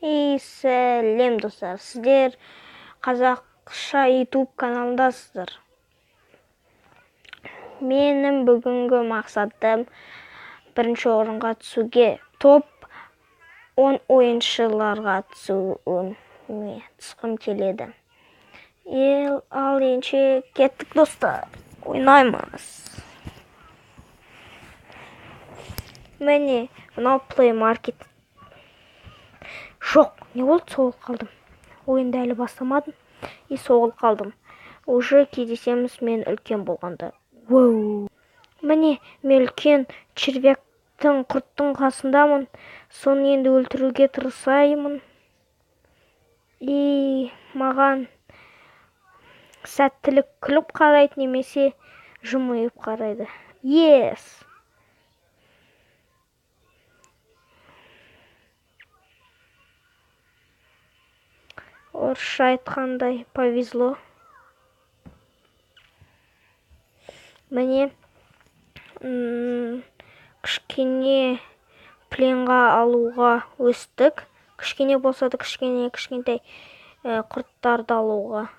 И сәлем, достар! Сіздер Қазақша YouTube каналындасыздар. Менің бүгінгі мақсатым бірінші орынға түсуге, топ 10 ойыншыларға түсуіме түскім келеді. Ал ендеше кеттік, достар, ойнаймыз. Міне, мынау Play Market. Жоқ, не болды, соғылып қалдым. Ойынды әлі бастамадым. И соғылып қалдым. Уже кездесеміз мен үлкен болғанда. Воу. Міне, мен үлкен червяктың, құрттың қасындамын. Соны енді өлтіруге тырысаймын. И маған сәттілік, күліп қарайды немесе жымиып қарайды. Yes. Орысша айтқандай, повезло. Міне, кішкене пленға алуға өстік. Кішкене болса да кішкене кішкентай құрттарды алуға.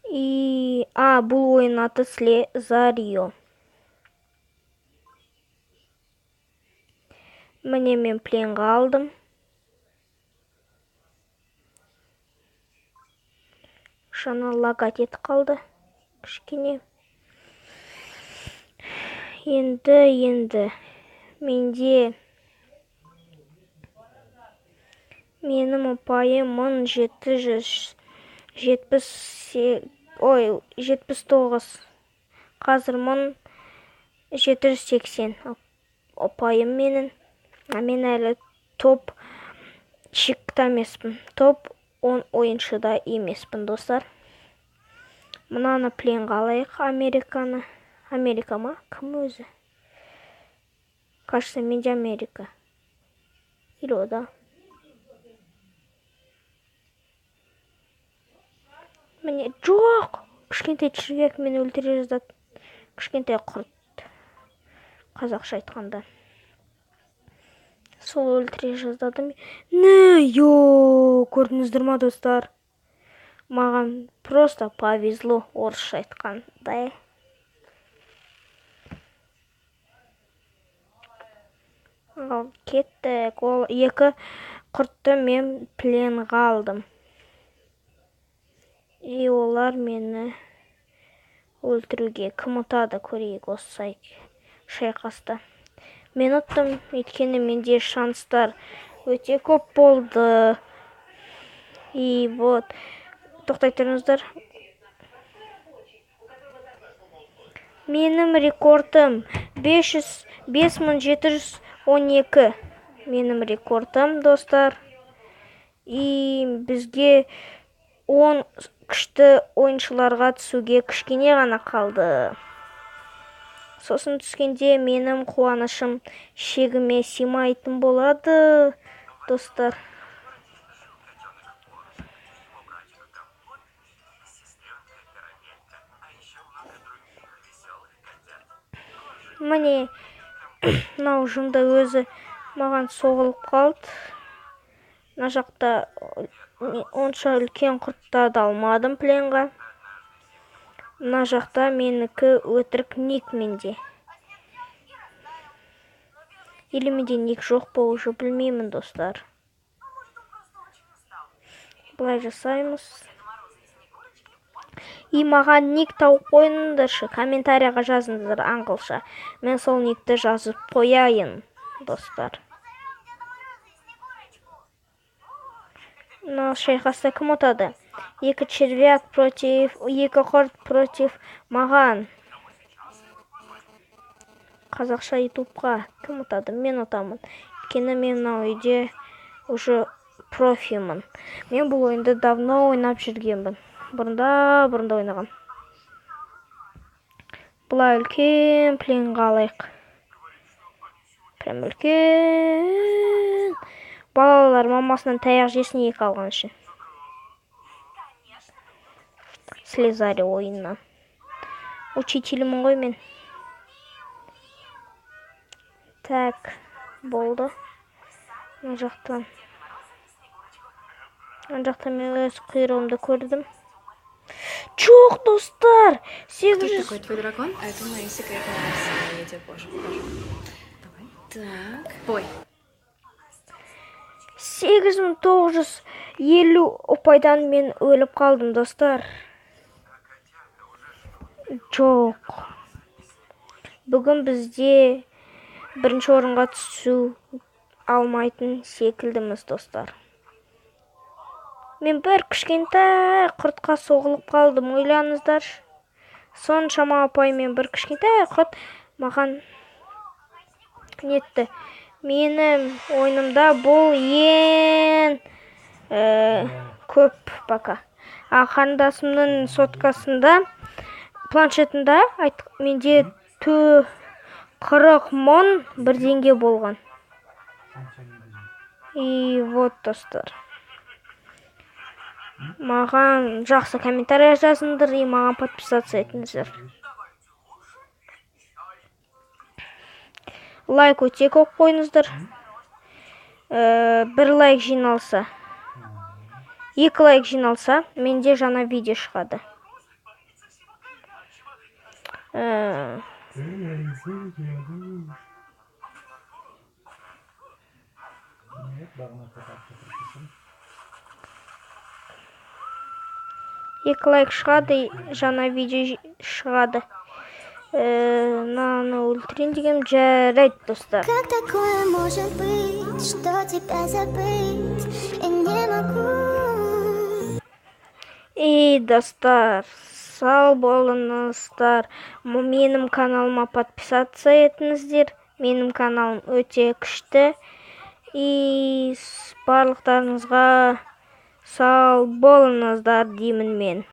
И бұл ойын аты Слезарио. Міне, мен пленға алдым. Жаңа лагать етіп қалды кішкене. Енді менде менің ұпайым 1770, ой, 79. Қазір 1780 ұпайым менің. А мен әлі топ чекта емеспін. Топ 10 ойыншыда емеспін, достар. Мынаны пленға алайық, Американы. Америка ма? Кім өзі? Кажется, менде Америка. Или ода. Міне, жоқ! Кішкентай червяк мені өлтіре жаздады. Кішкентай құрт. Қазақша айтқанда. Сол өлтіре жаздады. Не, йо, көрдіңіздер ма, достар? Маған просто повезло, орысша айтқандай. Ал кеттік. Ол екі құртты мен пленға алдым. И олар мені өлтіруге. Кім ұтады көрейік осы шайқаста. Мен ұттым, өйткені менде шанстар өте көп болды. И вот, тоқтай тұрыңыздар. Менің рекордым 5712. Менің рекордым, достар. И бізге 10 күшті ойыншыларға түсуге кішкене ғана қалды. Сосын түскенде менің қуанышым шегіме сыймайтын болады, достар. Міне, мынау жынды өзі маған соғылып қалды. Мына жақта онша үлкен құрттарды алмадым пленға. Мына жақта менікі өтірік ник менде. Или менде ник жоқ па, уже білмеймін, достар. Былай жасаймыз. И маған ник тауып қойыңдаршы, комментарияға жазыңыздар аңғылша. Мен сол никті жазып қояйын, достар. Мына шайқаста кім ұтады? Екі червяк против, екі құрт против маған. Қазақша ютубқа кім ұтады? Мен ұтамын. Өйткені мен мынау үйде уже профимін. Мен бұл ойынды давно ойнап жүргенмін. Бұрында ойнағам. Былай үлкен пленға алайық. Прям үлкен. Балалар мамасынан таяқ жесін екі алған үшін. Слезари ойыннан. Учителімін ғой мен. Так, болды. Мына жақтан Ана жақта мен өз құйрығымды көрдім. Жоқ, достар, Кто 800. такой твой дракон? А это моя секретная версия, я тебе позже покажу. Давай. Так. Бой. 8950 ұпайдан мен өліп қалдым, достар. Жоқ. Бүгін бізде бірінші орынға түсу алмайтын секілдіміз, достар. Мен бір кішкентай құртқа соғылып қалдым, ойлаңыздаршы. Соншама ұпаймен бір кішкентай құрт маған нетті. Менің ойынымда бұл ең көп пока. А қарындасымның соткасында, планшетында менде 40 000 бірдеңе болған. И вот, достар. Маған жақсы комментарий жазыңдар и маған подписаться етіңіздер. Лайк өте көп қойыңыздар. Бір лайк жиналса, 2 лайк жиналса, менде жаңа видео шығады. 2 лайк шығады, жаңа видео шығады. Мынаны өлтірейін дегенім. Жарайды, достар. Как такое может быть, что тебя забыть я не могу? Ей, достар, сау болыңыздар. Менің каналыма подписаться етіңіздер. Менің каналым өте күшті. И барлықтарыңызға сау болыңыздар деймін мен.